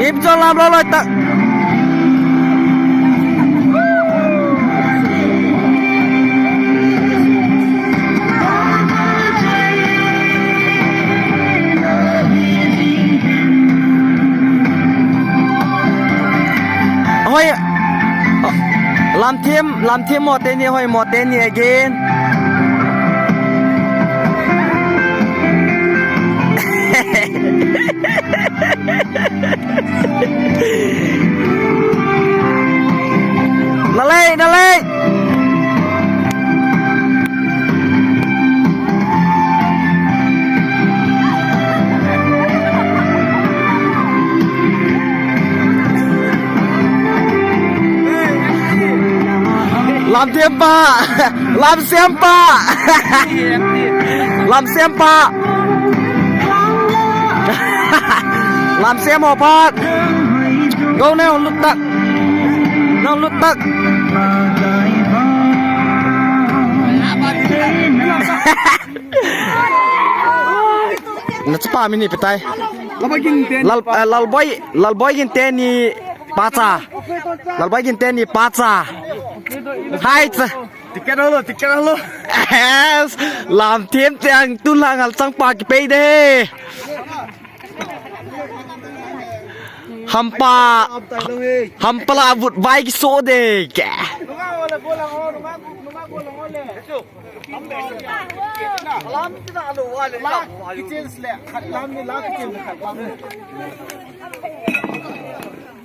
ອີບຈອນລາມລອຍໆ ຕະ ຫ້ອຍ ລຳທຽມ ລຳທຽມໝໍເຕນນີ້ ຫ້ອຍໝໍເຕນນີ້ again. ນະເລກ ນະເລກ ລຳທຽມປາ ລຳສຽມປາ ລຳສຽມປາ ລຳສຽມຫໍພາກ ໂກແນວລຸດຕັກ ແນວລຸດຕັກ ນາຈະປາມິນິໄປໄຕ ລາວບໍ່ກິນເຕນ ລາວ ເອີ ລາວບໍ່ ລາວບໍ່ກິນເຕນນີ້ Paca. Lalbai gin teni paca. Hai. Tiket dulu, tiket dulu. Lam tim tiang tulang al sang pagi pede. Hampa, hampa la avut baik sode.